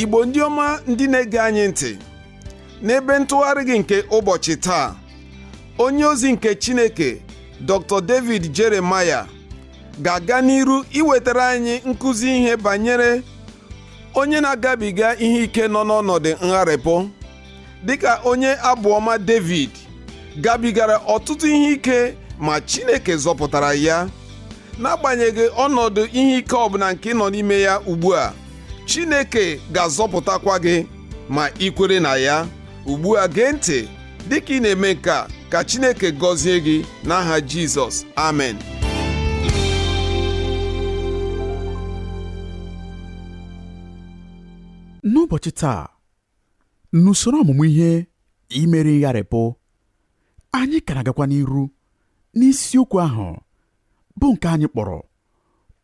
Igbo ndị ọma, ndị na-ege anyị ntị n'ebe ntụgharị gị nke ụbọchị taa, onye ozi nke Chineke Dr. David Jeremiah ga-aga n'iru iwetara anyị nkụzi ihe banyere onye na-agabiga ihe ike nọ n'ọnọdụ ngharịpụ, dịka onye abụọma David gabigara ọtụtụ ihe ike ma Chineke zọpụtara ya. N'agbanyeghị ọnọdụ ihe ike ọbụla nke ị nọ n'ime ya ugbu a, Chineke ga-azọpụtakwa gị ma ị kwere na ya. Ugbu a gee ntị dịka ị na-eme nke a, ka Chineke gọzie gị n'aha Jizọs, amen. N'ụbọchị taa, n'usoro ọmụmụ ihe imeri ngharịpụ, anyị ka na-agakwa n'iru n'isiokwu ahụ bụ nke anyị kpọrọ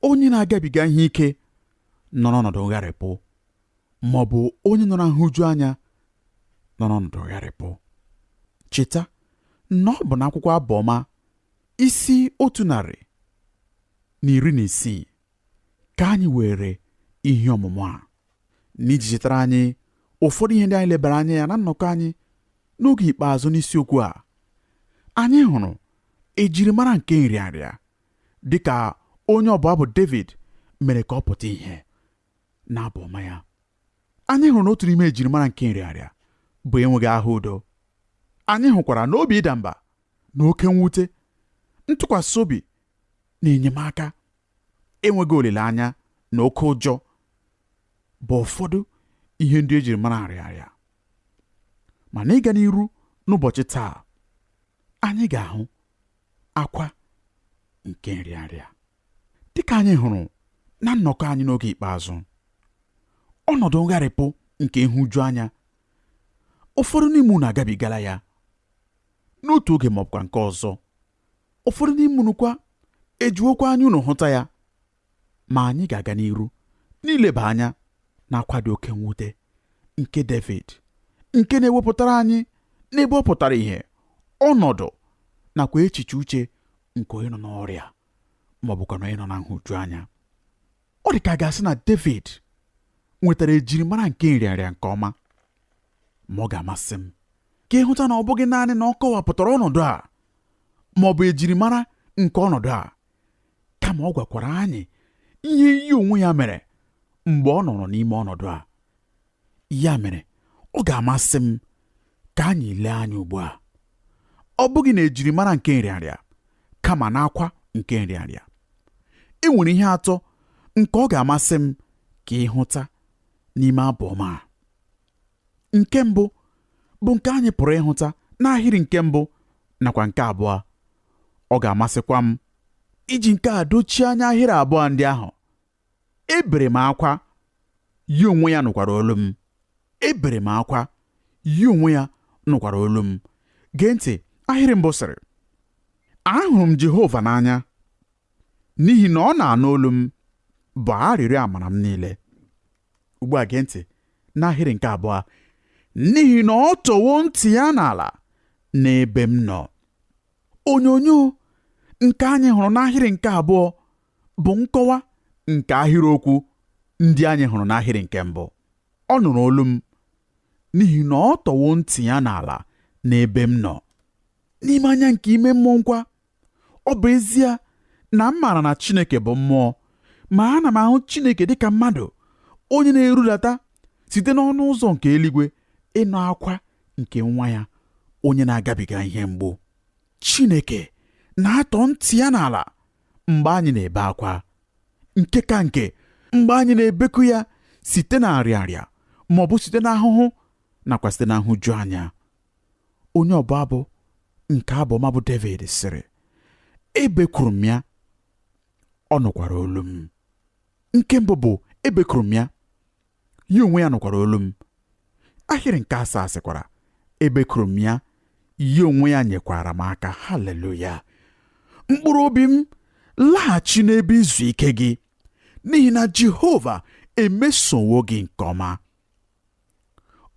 onye na-agabiga ihe ike nọ n'ọnọdụ ngharịpụ, ma ọ bụ onye nọ na nhụju anya nọ n'ọnọdụ ngharịpụ. Cheta na ọ bụ n'akwụkwọ Abụ Ọma isi 116 ka anyị were ihe ọmụmụ a. N'iji chetara anyị ụfọdụ ihe ndị anyị lebara anya ya na nnọkọ anyị n'oge ikpeazụ n'isiokwu a, anyị hụrụ ejirimara nke nrịanrịa dị ka onye ọbụ abụ David mere ka ọ pụta ìhè n'abụ ọma ya. Anyị hụrụ na otu n'ime ejirimara nke nrịanrịa bụ enweghị ahụ udo. Anyị hụkwara na obi ịda mba na oke mwute, ntụkwasị obi na enyemaka, enweghị olileanya na oke ụjọ bụ ụfọdụ ihe ndị ejiri mara nrịanrịa. Ma n'ịga n'iru n'ụbọchị taa, anyị ga-ahụ akwa nke nrịanrịa. Dịka anyị hụrụ na nnọkọ anyị n'oge ikpeazụ, ọnọdụ ngharịpụ nke nhụju anya, ụfọdụ n'ime unu agabigala ya n'otu oge ma ọ bụkwa nke ọzọ. Ụfọdụ n'ime unu kwa ejiwokwa anya unu hụta ya. Ma anyị ga-aga n'iru n'ileba anya n'akwa dị oke mwute nke David, nke na-ewepụtara anyị n'ebe ọ pụtara ìhè ọnọdụ nakwa echiche uche nke onye nọ n'ọrịa ma ọ bụkwa na onye nọ na nhụju anya. Ọ dị ka a ga-asị na David nwetara ejirimara nke nrịanrịa nke ọma, ma ọ ga-amasị m ka ị hụta na ọ bụghị naanị na ọ kọwapụtara ọnọdụ a ma ọ bụ ejirimara nke ọnọdụ a, kama ọ gwakwara anyị ihe ya onwe ya mere mgbe ọ nọrọ n'ime ọnọdụ a. Ya mere ọ ga-amasị m ka anyị lee anya ugbu a, ọ bụghị na ejirimara nke nrịanrịa, kama n'akwa nke nrịanrịa. E nwere ihe atọ nke ọ ga-amasị m ka ị hụta n'ime abụ ọma a. Nke mbụ bụ nke anyị pụrụ ịhụta n'ahịrị nke mbụ nakwa nke abụọ. Ọ ga-amasịkwa m iji nke a dochie anya ahịrị abụọ ndị ahụ. Ebere m akwa, ya onwe ya nụkwara olu m. Ebere m akwa, ya onwe ya nụkwara olu m. Gee ntị, ahịrị mbụ sịrị, ahụrụ m Jehova n'anya n'ihi na ọ na-anụ olu m bụ arịrịọ amara m niile. Ugbu a gee ntị n'ahịrị nke abụọ, n'ihi na ọ tọwo ntị ya n'ala n'ebe m nọ. Onyonyo nke anyị hụrụ n'ahịrị nke abụọ bụ nkọwa nke ahịrịokwu ndị anyị hụrụ n'ahịrị nke mbụ. Ọ nụrụ olu m n'ihi na ọ tọwo ntị ya n'ala n'ebe m nọ. N'ime anya nke ime mmụọ nkwa, ọ bụ ezie na m maara na Chineke bụ mmụọ, ma ana m ahụ Chineke dịka mmadụ onye na-erudata site n'ọnụ ụzọ nke eluigwe ịnụ akwa nke nwa ya onye na-agabiga ihe mgbu. Chineke na-atọ ntị ya n'ala mgbe anyị na-ebe akwa, nke ka nke mgbe anyị na-ebeku ya site na nrịanrịa ma ọ bụ site n'ahụhụ nakwa site na nhụju anya. Onye ọbụ abụ nke abụ ọma bụ David sịrị, ebekwuru m ya, ọ nụkwara olu m. Nke mbụ bụ ebekwuru m ya, ya onwe ya nụkwara olu m. Ahịrị nke asaa sịkwara, ebekwuru m ya, ya onwe ya nyekwara m aka. Haleluya! Mkpụrụ obi m, laghachi n'ebe izu ike gị, n'ihi na Jehova emesowo gị nke ọma.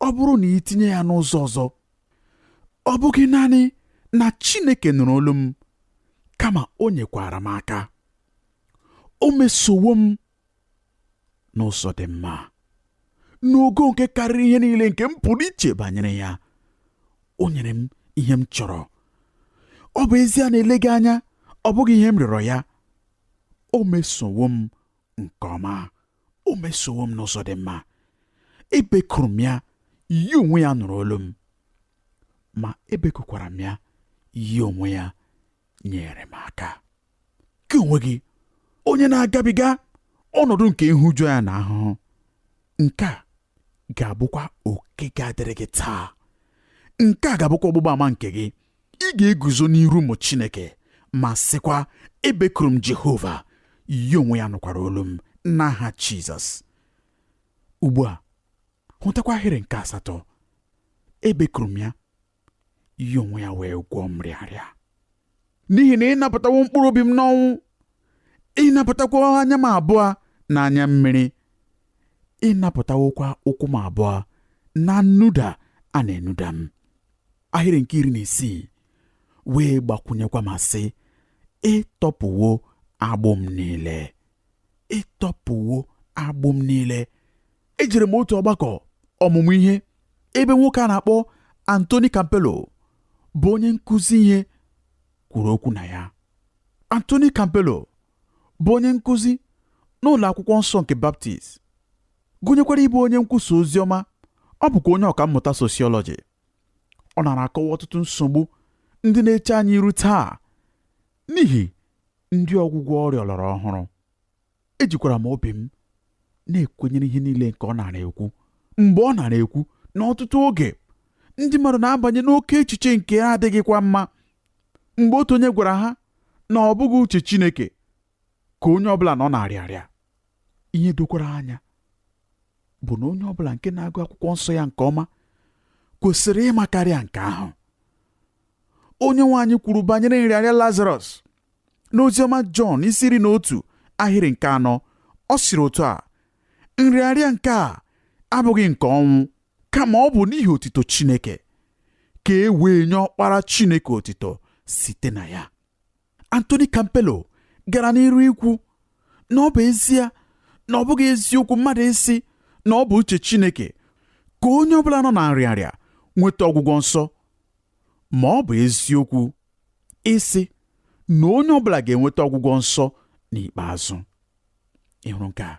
Ọ bụrụ na i tinye ya n'ụzọ ọzọ, ọ bụghị naanị na Chineke nụrụ olu m, kama o nyekwara m aka. O mesowo m n'ụzọ dị mma. N'ogo nke karịrị ihe niile nke m pụrụ iche banyere ya. O nyere m ihe m chọrọ. Ọ bụ ezie na eleghị anya ọ bụghị ihe m rịọrọ ya. O mesowo m nke ọma. O mesowo m n'ụzọ dị mma. Ebekuru m ya, ya onwe ya nụrụ olu m. Ma ebekukwara m ya, ya onwe ya nyere m aka. Gị onwe gị, onye na-agabiga ọnọdụ nke nhụju anya na ahụhụ, nke a ga-abụkwa oke ga-adịrị gị taa. Nke a ga-abụkwa ọgbụgba ama nke gị. Ị ga-eguzo n'iru ụmụ Chineke ma sịkwa, ebekuru m Jehova, ya onwe ya nụkwara olu m, n'aha Jizọs. Ugbu a, hụtakwa ahịrị nke asatọ. Ebekuru m ya, ya onwe ya wee gwọọ m nrịanrịa. N'ihi na ị napụtawo mkpụrụ obi m n'ọnwụ, ị napụtakwa anya m abụọ na anya mmiri, ị napụtawokwa ụkwụ m abụọ na nnuda a na-enuda m. Ahịrị nke 16 wee gbakwunyekwa ma sị, ịtọpụwo agbụ m niile, ịtọpụwo agbụ m niile. Ejere m otu ọgbakọ ọmụmụ ihe ebe nwoke a na-akpọ Anthony Campello bụ onye nkụzi ihe kwuru okwu na ya. Anthony Campello bụ onye nkụzi n'ụlọ akwụkwọ nsọ nke Baptist, gụnyekwara ịbụ onye nkwusa ozi ọma. Ọ bụkwa onye ọkammụta sosiọlọji. Ọ nara akọwa ọtụtụ nsogbu ndị na-eche anyị iru taa n'ihi ndị ọgwụgwọ ọrịa ọlọrọ ọhụrụ. Ejikwara m obi m na-ekwenyere ihe niile nke ọ nara ekwu mgbe ọ nara ekwu na ọtụtụ oge ndị mmadụ na-abanye n'oke echiche nke adịghịkwa mma mgbe otu onye gwara ha na ọ bụghị uche Chineke ka onye ọbụla nọ na-arịa arịa. Ihe dokwara anya bụ na onye ọbụla nke na-agụ akwụkwọ nsọ ya nke ọma kwesịrị ịma karịa nke ahụ. Onye nwe anyị kwuru banyere nrịarịa Lazarọs n'oziọma Jọn isi 11 ahịrị nke 4. Ọ sịrị otu a, nrịarịa nke a abụghị nke ọnwụ, kama ọ bụ n'ihi otito Chineke, ka e wee nye ọkpara Chineke otito site na ya. Anthony Campello gara n'iru ikwu na ọ bụ ezie na ọ bụghị eziokwu mmadụ ịsị na ọ bụ uche Chineke ka onye ọbụla nọ na nrịarịa nweta ọgwụgwọ nsọ, ma ọ bụ eziokwu ịsị na onye ọbụla ga-enweta ọgwụgwọ nsọ n'ikpeazụ. Ị hụrụ nke a?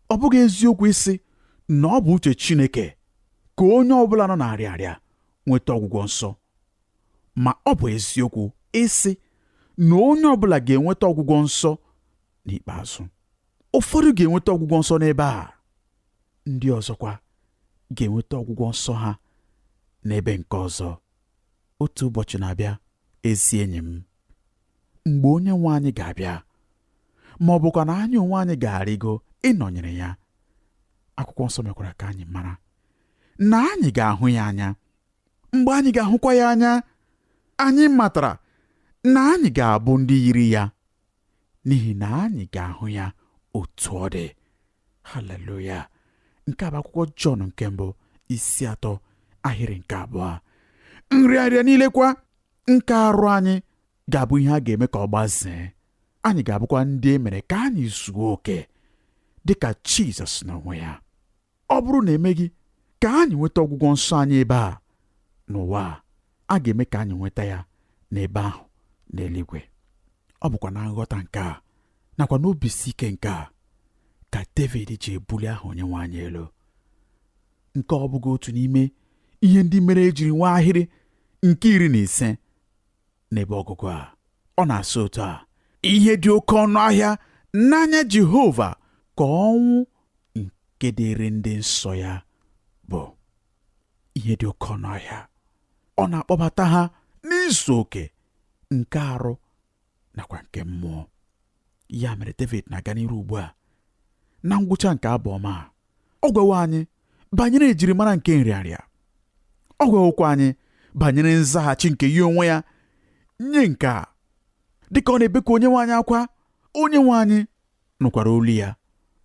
Ọ bụghị eziokwu ịsị na ọ bụ uche Chineke ka onye ọbụla nọ na nrịarịa nweta ọgwụgwọ nsọ, ma ọ bụ eziokwu ịsị na onye ọbụla ga-enweta ọgwụgwọ nsọ n'ikpeazụ. Ụfọdụ ga-enweta ọgwụgwọ nsọ n'ebe a, ndị ọzọkwa ga-enweta ọgwụgwọ nsọ ha n'ebe nke ọzọ. Otu ụbọchị na-abịa, ezi enyi m, mgbe onye nwe anyị ga-abịa, ma ọ bụkwa na anyị onwe anyị ga-arịgo ịnọnyere ya. Akwụkwọ nsọ mekwara ka anyị mara na anyị ga-ahụ ya anya. Mgbe anyị ga-ahụkwa ya anya, anyị matara na anyị ga-abụ ndị yiri ya, n'ihi na anyị ga-ahụ ya otu ọ dị. Haleluya! Nke a bụ akwụkwọ Jọn nke mbụ isi 3 ahịrị nke 2. Nrịanrịa niile kwa nke arụ anyị ga-abụ ihe a ga-eme ka ọ gbazee. Anyị ga-abụkwa ndị e mere ka anyị zuo oke dịka Jizọs n'onwe ya. Ọ bụrụ na emeghị ka anyị nweta ọgwụgwọ nsọ anyị ebe a n'ụwa a, a ga-eme ka anyị nweta ya n'ebe ahụ n'eluigwe. Ọ bụkwa na nghọta nke a nakwa n'obi si ike nke a ka David ji ebuli aha Onyenwe anyị elu. Nke ọ bụghị otu n'ime ihe ndị mere ejiri nwee ahịrị nke 15 n'ebe ọgụgụ a. Ọ na-asị otu a, ihe dị oke ọnụ ahịa n'anya Jehova ka ọnwụ nke dịrị ndị nsọ ya bụ. Ihe dị oke ọnụ ahịa. Ọ na-akpọbata ha n'izu oke nke arụ nakwa nke mmụọ. Ya mere David na-aga n'iru ugbu a na ngwụcha nke abụ ọma a. Ọ gwawo anyị banyere ejirimara nke nrịanrịa. Ọ gwawokwa anyị banyere nzaghachi nke ya onwe ya nye nke a. Dịka ọ na-ebeku Onyenwe anyị akwa, Onyenwe anyị nụkwara olu ya.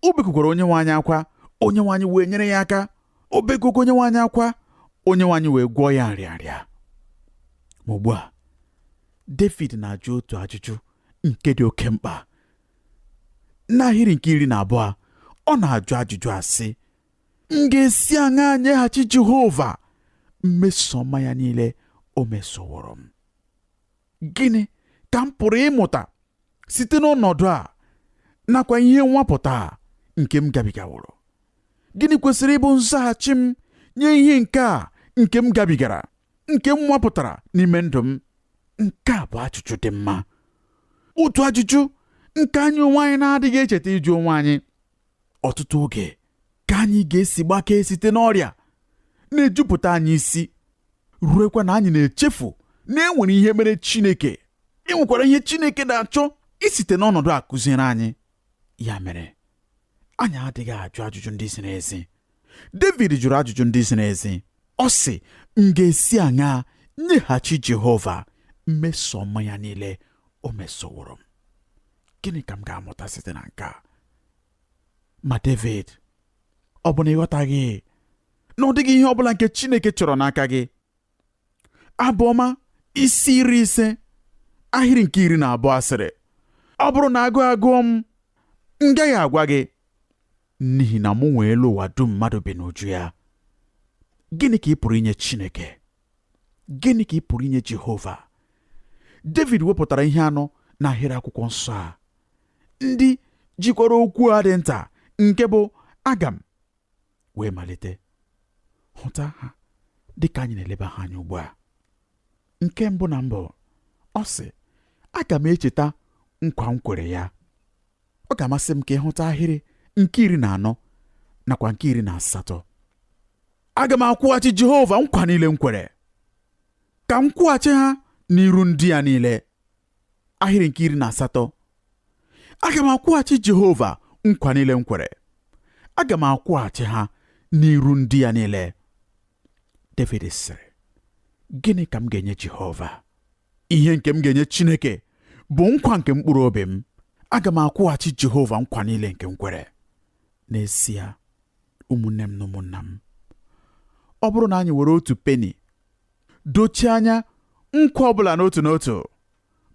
O bekukwara Onyenwe anyị akwa, Onyenwe anyị wee nyere ya aka. O bekukwa Onyenwe anyị akwa, Onyenwe anyị wee gwọọ ya nrịanrịa. Ma ugbu a, David na-ajụ otu ajụjụ nke dị oke mkpa. N'ahịrị nke 12, ọ na-ajụ ajụjụ a sị, M ga-esi aṅaa nyeghachi Jehova mmeso ọma ya niile o mesoworo m? Gịnị ka m pụrụ ịmụta site n'ọnọdụ a nakwa ihe nwapụta a nke m gabigaworo? Gịnị kwesịrị ịbụ nzaghachi m nye ihe nke a nke m gabigara, nke m nwapụtara n'ime ndụ m? Nke a bụ ajụjụ dị mma, otu ajụjụ nke anyị onwe anyị na-adịghị echeta ịjụ onwe anyị. Ọtụtụ oge ka anyị ga-esi gbakee site n'ọrịa na-ejupụta anyị isi, ruekwa na anyị na-echefu na e nwere ihe mere Chineke, e nwekwara ihe Chineke na-achọ isite n'ọnọdụ a kụziere anyị. Ya mere anyị adịghị ajụ ajụjụ ndị ziri ezi. David jụrụ ajụjụ ndị ziri ezi. Ọ sị, m ga-esi aṅaa nyeghachi Jehova mmeso ọma ya niile o mesoworo m? Gịnị ka m ga-amụta site na nke a? Ma David, ọ bụ na ị ghọtaghị na ọ dịghị ihe ọ bụla nke Chineke chọrọ n'aka gị? Abụ ọma isi 50 ahịrị nke 12 sịrị, ọ bụrụ na agụụ agụọ m, m gaghị agwa gị, n'ihi na mụ nwe elu ụwa dum mmadụ bi n'uju ya. Gịnị ka ị pụrụ inye Chineke? Gịnị ka ị pụrụ inye Jehova? David wepụtara ihe anọ n'ahịrị akwụkwọ nsọ a, ndị jikwara okwu a dị nta nke bụ aga m wee malite. Hụta ha dịka anyị na-eleba ha anya ugbu a. Nke mbụ na mbụ, ọ sị, aga m echeta nkwa m kwere ya. Ọ ga-amasị m ka ị hụta ahịrị nke 14 nakwa nke 18. Aga m akwụghachi Jehova nkwa niile m kwere, ka m kwụghachi ha n'iru ndị ya niile. Ahịrị nke 18, aga m akwụghachi Jehova nkwa niile m kwere, aga m akwụghachi ha n'iru ndị ya niile. David sịrị, gịnị ka m ga-enye Jehova? Ihe nke m ga-enye Chineke bụ nkwa nke mkpụrụ obi m. Aga m akwụghachi Jehova nkwa niile nke m kwere. N'ezie, ụmụnne m na ụmụnna m, ọ bụrụ na anyị were otu peni dochie anya nkwa ọbụla n'otu n'otu,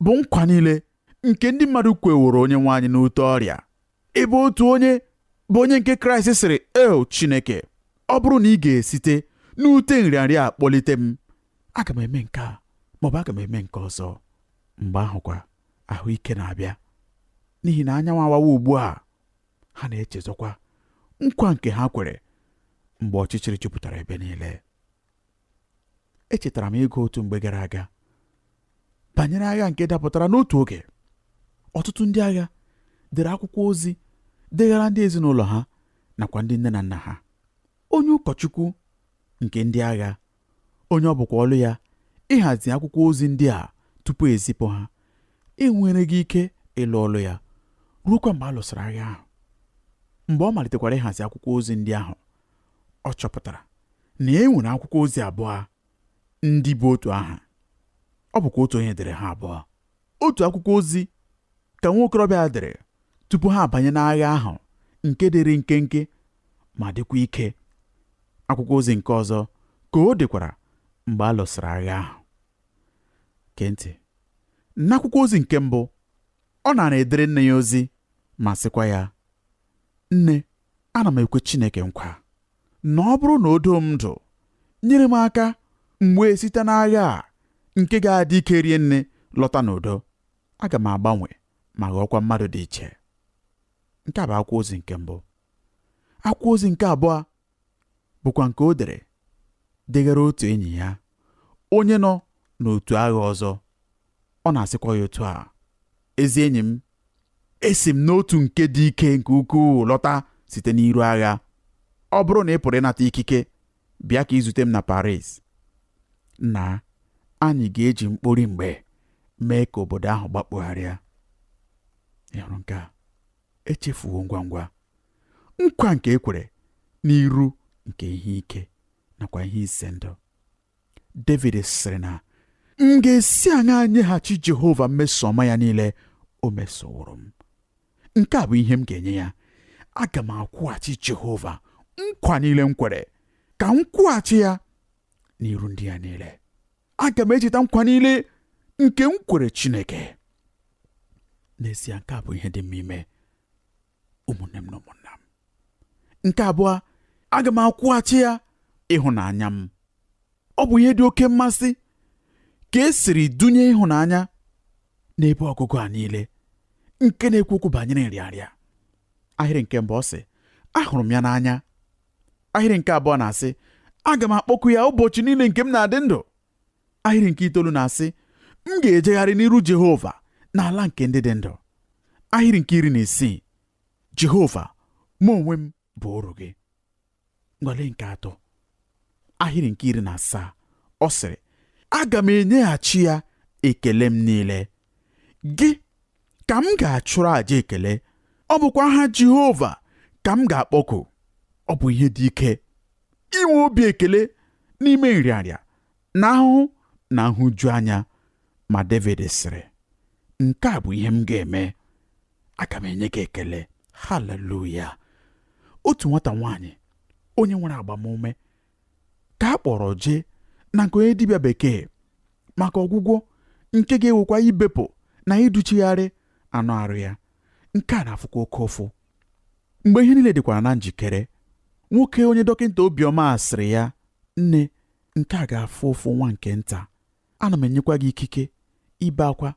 bụ nkwa niile nke ndị mmadụ kweworo onye nwe anyị n'ute ọrịa, ebe otu onye bụ onye nke Kraịst sịrị, eo Chineke, ọ bụrụ na ị ga-esite n'ute nrịanrịa a kpọlite m, aga m eme nke a maọbụ aga m eme nke ọzọ. Mgbe ahụkwa ahụike na-abịa, n'ihi na anyanwụ awawa ugbu a. Ha na-echezọkwa nkwa nke ha kwere mgbe ọchịchịrị jupụtara ebe niile. Echetara m ịgụ otu mgbe gara aga banyere agha nke dapụtara n'otu oge. Ọtụtụ ndị agha dere akwụkwọ ozi degara ndị ezinụlọ ha nakwa ndị nne na nna ha. Onye ụkọchukwu nke ndị agha, onye ọ bụkwa ọlụ ya ịhazi akwụkwọ ozi ndị a tupu ezipụ ha, enwereghị ike ịlụ ọlụ ya ruokwa mgbe a lụsịrị agha ahụ. Mgbe ọ malitekwara ịhazi akwụkwọ ozi ndị ahụ, ọ chọpụtara na e nwere akwụkwọ ozi abụọ ndị bụ otu aha. Ọ bụkwa otu onye dere ha abụọ. Otu akwụkwọ ozi ka nwa okorobịa dere tupu ha abanye n'agha ahụ nke dịrị nkenke ma dịkwa ike. Akwụkwọ ozi nke ọzọ ka o dekwara mgbe a lụsịrị agha ahụ. Gee ntị. N'akwụkwọ ozi nke mbụ, ọ nara edere nne ya ozi ma sịkwa ya, nne, ana m ekwe Chineke nkwa na ọ bụrụ na o doo m ndụ, nyere m aka m wee site n'agha a nke ga-adị ike rie nne lọta n'udo, aga m agbanwe ma ghọọkwa mmadụ dị iche. Nke a bụ akwụkwọ ozi nke mbụ. Akwụkwọ ozi nke abụọ bụkwa nke o dere degara otu enyi ya onye nọ n'otu agha ọzọ. Ọ na-asịkwa ya otu a, ezi enyi m, esi m n'otu nke dị ike nke ukwuu lọta site n'iru agha. Ọ bụrụ na ị pụrụ ịnata ikike, bịa ka izute m na Paris. Na anyị ga-eji mkpori mgbe mee ka obodo ahụ gbakpugharịa. Ị hụrụ nke a? Echefuwo ngwa ngwa nkwa nke e kwere n'iru nke ihe ike nakwa ihe ize ndụ. David sịrị na m ga-esi aṅaa nyeghachi Jehova mmeso ọma ya niile o mesoworo m. Nke a bụ ihe m ga-enye ya. Aga m akwụghachi Jehova nkwa niile m kwere, ka m kwụghachi ya n'iru ndị ya niile. Aga m echeta nkwa niile nke m kwere Chineke. N'ezie, nke a bụ ihe dị mma ime, ụmụnne m na ụmụnna m. Nke abụọ, Aga m akwụghachi ya ịhụnanya m. Ọ bụ ihe dị oke mmasị ka e siri dunye ịhụnanya n'ebe ọgụgụ a niile nke na-ekwu okwu banyere nrịanrịa. Ahịrị nke mbụ ọ sị, ahụrụ m ya n'anya. Ahịrị nke abụọ na-asị, aga m akpọku ya ụbọchị niile nke m na-adị ndụ. Ahịrị nke itoolu na-asị, m ga-ejegharị n'iru Jehova n'ala nke ndị dị ndụ. Ahịrị nke 16, Jehova, mụ onwe m bụ oru gị. Ngwale nke atọ, ahịrị nke 17, ọ sịrị, aga m enyeghachi ya ekele m niile. Gị ka m ga-achụrụ àjà ekele, ọ bụkwa aha Jehova ka m ga-akpọku. Ọ bụ ihe dị ike inwe obi ekele n'ime nrịanrịa na ahụhụ na nhụju anya. Ma David sịrị, nke a bụ ihe m ga-eme, aga m enye gị ekele. Haleluya. Otu nwata nwaanyị onye nwere agbamume ka a kpọrọ jee na nke onye dibịa bekee maka ọgwụgwọ nke ga-ewekwa ibepụ na iduchigharị anụ arụ ya. Nke a na-afụkwa oke ụfụ. Mgbe ihe niile dịkwara na njikere, nwoke onye dọkịta obiọma sịrị ya, nne, nke a ga-afụ ụfụ nwa nke nta. Ana m enyekwa gị ikike ibe akwa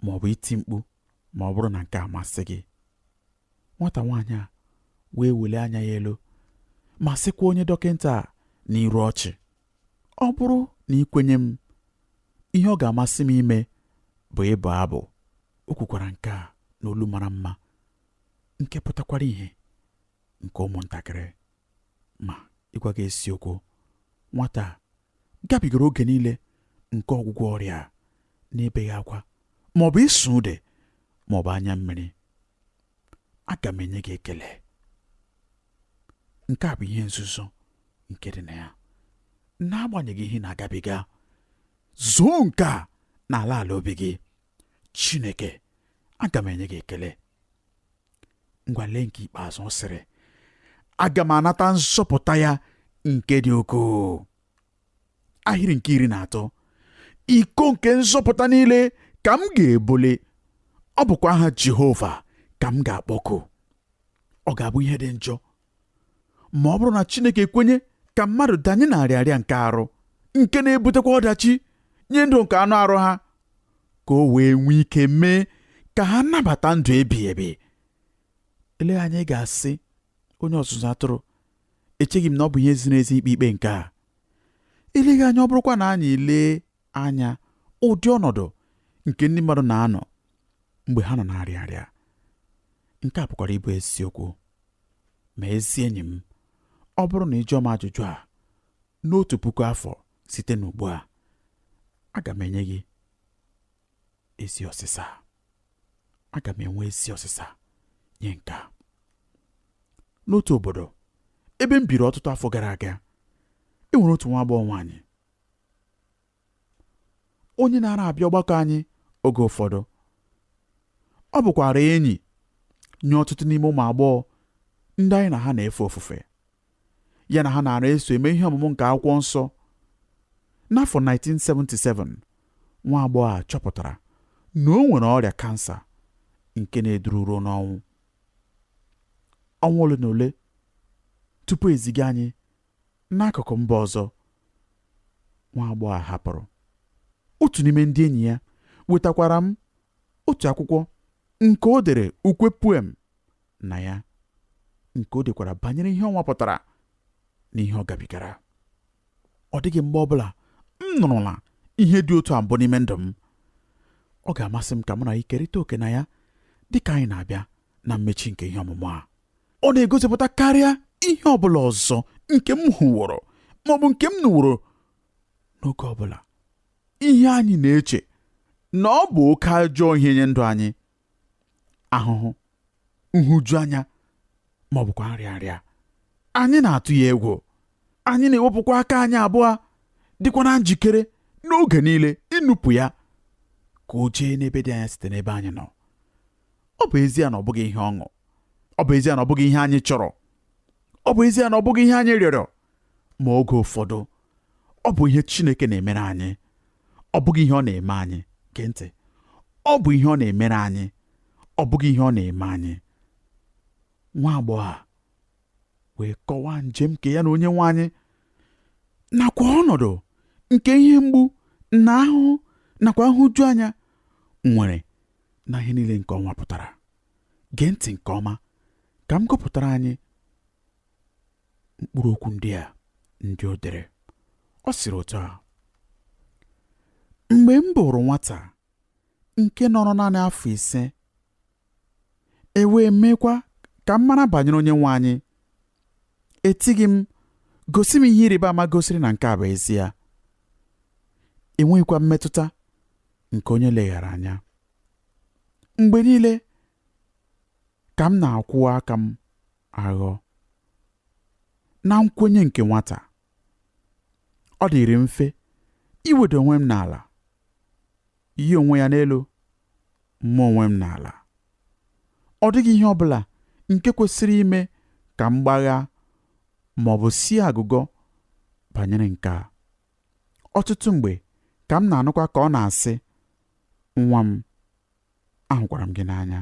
ma ọ bụ iti mkpu ma ọ bụrụ na nke a masị gị. Nwata nwaanyị a wee welie anya ya elu ma sịkwa onye dọkịta a n'iru ọchị, ọ bụrụ na ị kwenye m, ihe ọ ga-amasị m ime bụ ịbụ abụ. O kwukwara nke a n'olu mara mma nke pụtakwara ihe nke ụmụntakịrị. Ma ịgwa gị eziokwu, nwata a gabigara oge niile nke ọgwụgwọ ọrịa a na-ebeghị akwa ma ọ bụ ịsụ ude ma ọ bụ anya mmiri. Aga m enye gị ekele. Nke a bụ ihe nzuzo nke dị na ya. N'agbanyeghị ihe na-agabiga, zoo nke a n'ala ala obi gị. Chineke, aga m enye gị ekele. Ngwa lee nke ikpeazụ ọ sịrị, aga m anata nzọpụta ya nke dị ukwuu. Ahịrị nke 13, iko nke nzọpụta niile ka m ga-ebuli, ọ bụkwa aha Jehova ka m ga-akpọku. Ọ ga-abụ ihe dị njọ ma ọ bụrụ na Chineke ekwenye ka mmadụ danye na arịarịa nke arụ nke na-ebutekwa ọdachi nye ndụ nke anụ arụ ha, ka o wee nwee ike mee ka ha nabata ndụ ebighị ebi. Eleghị anya ị ga-asị, onye ọzụzụ atụrụ, echeghị m na ọ bụ ihe ziri ezi ikpe ikpe nke a. Eleghị anya ọ bụrụkwa na anyị lee anya ụdị ọnọdụ nke ndị mmadụ na-anọ mgbe ha nọ na-arịa arịa, nke a pụkwara ịbụ eziokwu. Ma ezi enyi m, ọ bụrụ na ị jụọ m ajụjụ a n'otu puku afọ site n'ugbu a, aga m enye gị ezi ọsịsa. Aga m enwe ezi ọsịsa nye nke a. N'otu obodo ebe m biri ọtụtụ afọ gara aga, e nwere otu nwa agbọghọ nwaanyị onye na-ara abịa ọgbakọ anyị oge ụfọdụ. Ọ bụkwara enyi nye ọtụtụ n'ime ụmụ agbọghọ ndị anyị na ha na-efe ofufe. Ya na ha na-ara eso eme ihe ọmụmụ nke akwụkwọ nsọ. N'afọ 1977, nwa agbọghọ a chọpụtara na o nwere ọrịa kansa nke na-eduru ruo n'ọnwụ. Ọnwa ole na ole tupu eziga anyị n'akụkụ mba ọzọ, nwa agbọghọ a hapụrụ. Otu n'ime ndị enyi ya wetakwara m otu akwụkwọ nke o dere ukwe poem na ya, nke o dekwara banyere ihe ọ nwapụtara na ihe ọ gabigara. Ọ dịghị mgbe ọbụla m nụrụla ihe dị otu a mbụ n'ime ndụ m. Ọ ga-amasị m ka mụ na gị kerịta oke na ya dịka anyị na-abịa na mmechi nke ihe ọmụmụ a. Ọ na-egosipụta karịa ihe ọbụla ọzọ nke m hụworo ma ọ bụ nke m nụworo n'oge ọbụla. Ihe anyị na-eche na ọ bụ oke ajọ ihe nye ndụ anyị, ahụhụ, nhụju anya ma ọ bụkwa nrịanrịa, anyị na-atụ ya egwu. Anyị na-ewepụkwa aka anyị abụọ dịkwa na njikere n'oge niile ịnụpụ ya ka o jee n'ebe dị anya site n'ebe anyị nọ. Ọ bụ ezie na ọ bụghị ihe ọṅụ, ọ bụ ezie na ọ bụghị ihe anyị chọrọ, ọ bụ ezie na ọ bụghị ihe anyị rịọrọ, ma oge ụfọdụ ọ bụ ihe Chineke na-emere anyị. Ọ bụghị ihe ọ na-eme anyị. Gee ntị, ọ bụ ihe ọ na-emere anyị, ọ bụghị ihe ọ na-eme anyị. Nwa agbọghọ a Wee kọwaa njem nke ya na onye nwe anyị nakwa ọnọdụ nke ihe mgbu na ahụhụ nakwa nhụju anya nwere na ihe niile nke ọ nwapụtara. Gee ntị nke ọma ka m gụpụtara anyị mkpụrụ okwu ndị a ndị o dere. Ọ sịrị otu a: mgbe m bụrụ nwata nke nọrọ naanị afọ 5, e wee meekwa ka m mara banyere onye nwe anyị, etighị m gosi m ihe ịrịba ama gosiri na nke a bụ ezie. Enweghịkwa mmetụta nke onye leghara anya. Mgbe niile ka m na-akwụwa aka m aghọ na nkwenye nke nwata. Ọ dịrị mfe iweda onwe m n'ala, yi onwe ya n'elu, mụ onwe m n'ala. Ọ dịghị ihe ọ bụla nke kwesịrị ime ka m gbaghaa ma ọ bụ sie agụgọ banyere nke a. Ọtụtụ mgbe ka m na-anụkwa ka ọ na-asị, nwa m, ahụkwara m gị n'anya.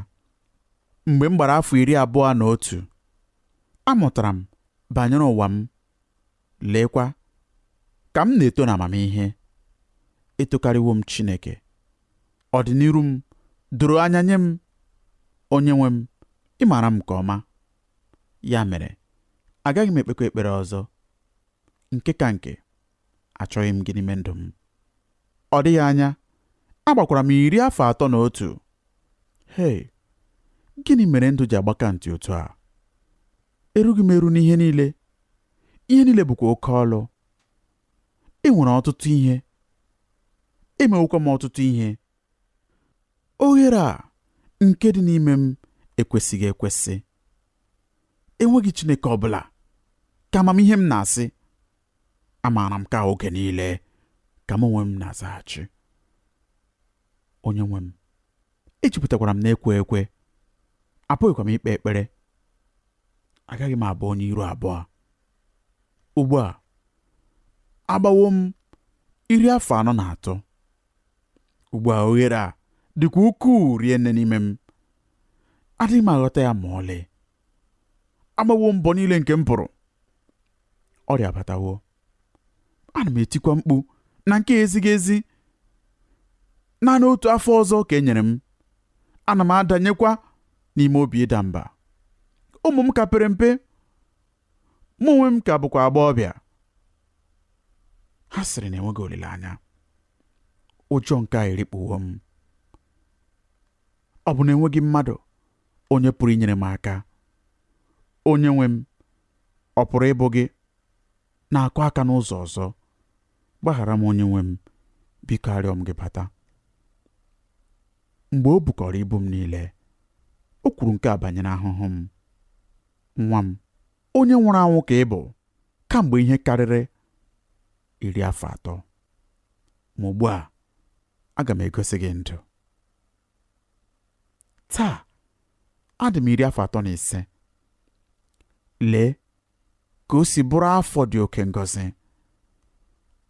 Mgbe m gbara afọ 21, amụtara m banyere ụwa m, leekwa ka m na-eto n'amamihe. Etokarịwo m Chineke. Ọdịnihu m doro anya nye m, onye nwe m, ị maara m nke ọma. Ya mere, agaghị m ekpekwa ekpere ọzọ. Nke ka nke, achọghị m gị n'ime ndụ m. Ọ dịghị anya, agbakwara m 31. Hei, gịnị mere ndụ ji agbaka ntị otu a? Erughị m eru n'ihe niile. Ihe niile bụkwa oke ọlụ. E nwere ọtụtụ ihe. Emewokwa m ọtụtụ ihe. Oghere a nke dị n'ime m ekwesịghị ekwesị. Enweghị Chineke ọbụla ka amamihe m na-asị. Amaara m ka oge niile ka m onwe m na-azaghachi. Onye nwe m, ejupụtakwara m na-ekwe ekwe. Apụghịkwa m ikpe ekpere. Agaghị m abụ onye iru abụọ. Ugbu a, agbawo m 43. Ugbu a oghere a dịkwa ukwuu rie nne n'ime m. Adịghị m aghọta ya ma ọlị. Agbawo mbọ niile nke m pụrụ. Ọrịa abatawo. Ana m etikwa mkpu na nke ezighị ezi. Naanị otu afọ ọzọ ka e nyere m. Ana m adanyekwa n'ime obi ịda mba. Ụmụ m ka pere mpe. Mụ onwe m ka bụkwa agbọghọbịa. Ha sịrị na enweghị olileanya. Ụjọ nke a erikpuwo m. Ọ bụ na enweghị mmadụ onye pụrụ inyere m aka. Onye nwe m, ọ pụrụ ịbụ gị na-akụ aka n'ụzọ ọzọ. Gbaghara m onye nwe m, biko arịọ m gị bata. Mgbe o bukọrọ ibu m niile, o kwuru nke a banyere ahụhụ m. Nwa m, onye nwụrụ anwụ ka ị bụ kamgbe ihe karịrị 30. Ma ugbu a, aga m egosi gị ndụ. Taa, adị m 35. Lee ka o si bụrụ afọ dị oke ngọzi.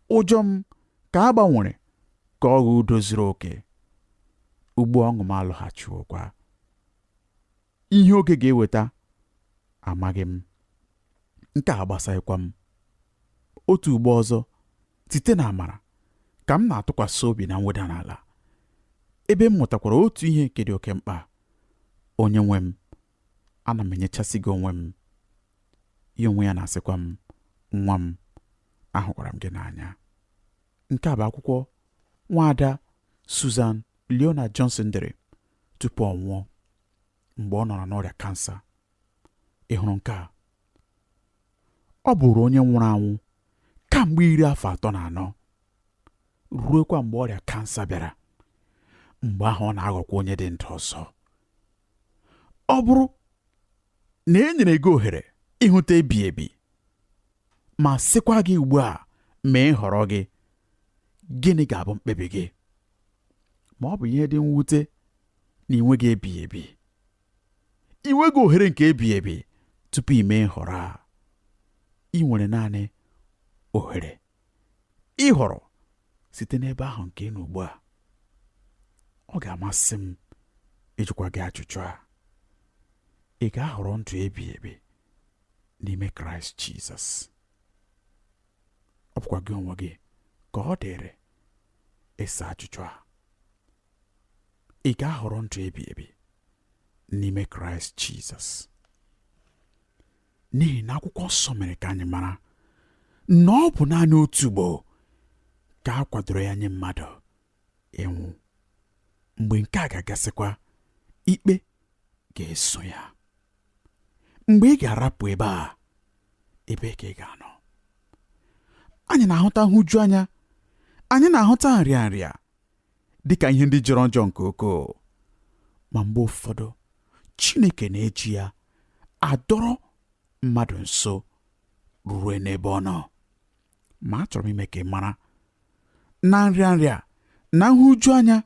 Ụjọ m ka a gbanwere ka ọ ghọọ udo zuru oke. Ugbu ọṅụ m alọghachiwokwa. Ihe oge ga-eweta amaghị m. Nke a agbasaghịkwa m. Otu ugbo ọzọ, site na amara ka m na-atụkwasị obi na mweda n'ala, ebe m mụtakwara otu ihe nke dị oke mkpa. Onye nwe m, ana m enyechasị gị onwe m. Ya onwe ya na-asịkwa m, nwa m, ahụkwara m gị n'anya. Nke a bụ akwụkwọ nwaada Susan Leona Johnson dere tupu ọ nwụọ mgbe ọ nọrọ n'ọrịa kansa. Ị hụrụ nke a? Ọ bụrụ onye nwụrụ anwụ kamgbe 34 ruokwa mgbe ọrịa kansa bịara. Mgbe ahụ ọ na-aghọkwa onye dị ndụ ọzọ. Ọ bụrụ na e nyere gị ohere ịhụta ebi ebi ma sịkwa gị ugbu a mee nhọrọ gị, gịnị ga-abụ mkpebi gị? Ma ọ bụ ihe dị mwute na ị nweghị ebi ebi. Ị nweghị ohere nke ebi ebi tupu ị mee nhọrọ a. Ị nwere naanị ohere ịhọrọ site n'ebe ahụ nke ị nọ ugbu a. Ọ ga-amasị m ịjụkwa gị ajụjụ a. Ị ga-ahọrọ ndụ ebi ebi n'ime Kraịst Jizọs. Ọ bụkwa gị onwe gị ka ọ dịrị ịsa ajụjụ a. Ị ga-ahọrọ ndụ ebi ebi n'ime Kraịst Jizọs? N'ihi na akwụkwọ nsọ mere ka anyị mara na ọ bụ naanị otu ugbo ka a kwadoro ya nye mmadụ ịnwụ. Mgbe nke a ga-agasịkwa, ikpe ga-eso ya. Mgbe ị ga-arapụ ebe a, ebe ka ị ga-anọ? Anyị na-ahụta nhụju anya, anyị na-ahụta nrịanrịa dịka ihe ndị jọrọ njọ nke ukwuu, ma mgbe ụfọdụ Chineke na-eji ya adọrọ mmadụ nso ruo n'ebe ọ nọ. Ma achọrọ m ime ka ị mara na nrịanrịa na nhụju anya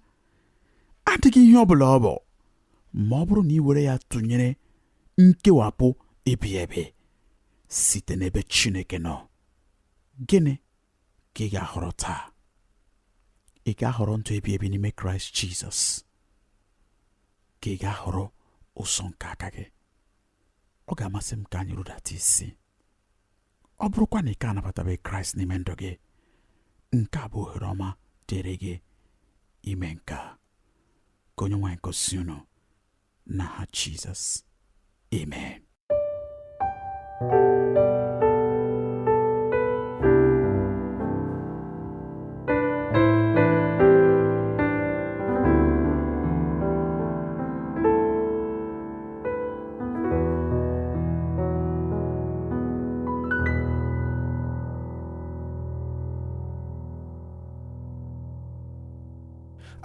adịghị ihe ọ bụla ọ bụ ma ọ bụrụ na ị were ya tụnyere nkewapụ ebighị ebi site n'ebe Chineke nọ. Gịnị ka ị ga-ahọrọ taa? Ị ga-ahọrọ ndụ ebi ebi n'ime Kraịst Jizọs, ka ị ga-ahọrọ ụzọ nke aka gị? Ọ ga-amasị m ka anyị rudata isi. Ọ bụrụkwa na ị ka anabatabeghị Kraịst n'ime ndụ gị, nke a bụ ohere ọma dịrị gị ime nke a. Ka onye nwe anyị gozie unu n'aha Jizọs, amen.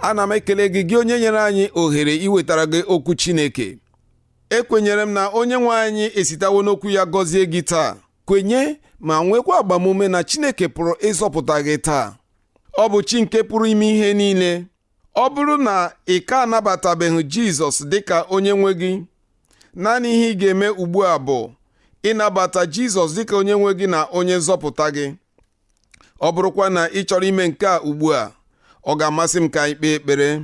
Ana m ekele gị, gị onye nyere anyị ohere iwetara gị okwu Chineke. Ekwenyere m na onye nwe anyị esitewo n'okwu ya gọzie gị taa. Kwenye ma nwekwa agbamume na Chineke pụrụ ịzọpụta gị taa. Ọ bụ chi nke pụrụ ime ihe niile. Ọ bụrụ na ị ka anabatabeghị Jizọs dịka onye nwe gị, naanị ihe ị ga-eme ugbu a bụ ịnabata Jizọs dịka onye nwe gị na onye nzọpụta gị. Ọ bụrụkwa na ị chọrọ ime nke a ugbu a, ọ ga-amasị m ka anyị kpee ekpere.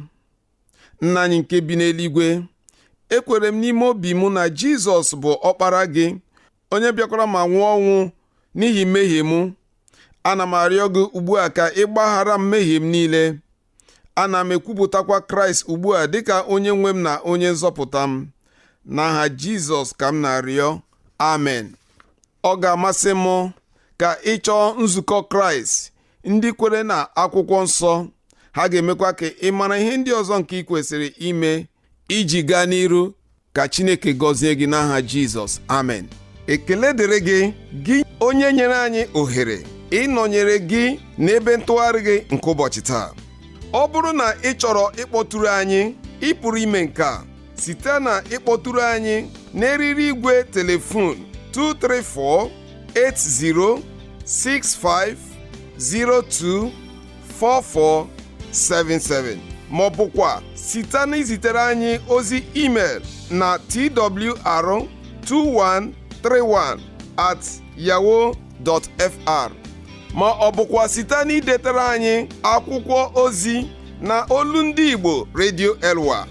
Nna anyị nke bi n'eluigwe, ekwere m n'ime obi m na Jizọs bụ ọkpara gị, onye bịakwara ma nwụọ ọnwụ n'ihi mmehie m. Ana m arịọ gị ugbu a ka ị gbaghara mmehie m niile. Ana m ekwupụtakwa Kraịst ugbu a dịka onye nwe m na onye nzọpụta m. N'aha Jizọs ka m na-arịọ, amen. Ọ ga-amasị m ka ị chọọ nzukọ Kraịst ndị kwere na akwụkwọ nsọ. Ha ga-emekwa ka ị mara ihe ndị ọzọ nke ị kwesịrị ime iji gaa n'iru. Ka Chineke gọzie gị n'aha Jizọs, amen. Ekele dịrị gị, gị onye nyere anyị ohere ịnọnyere gị n'ebe ntụgharị gị nke ụbọchị taa. Ọ bụrụ na ị chọrọ ịkpọtụrụ anyị, ị pụrụ ime nke a site na ịkpọtụrụ anyị n'eriri igwe telefon 234 80 65 02 44 77, ma ọ bụkwa site na izitere anyị ozi email na twr2131 at yahoo dot fr, ma ọ bụkwa site na idetere anyị akwụkwọ ozi na Olu Ndị Igbo Radio Elwa,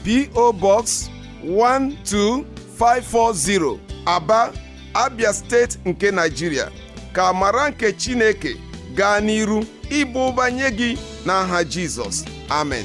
PO Box 12540, Aba, Abia Steeti nke Nigeria. Ka amara nke Chineke gaa n'iru ịba ụba nye gị n'aha Jizọs, amen.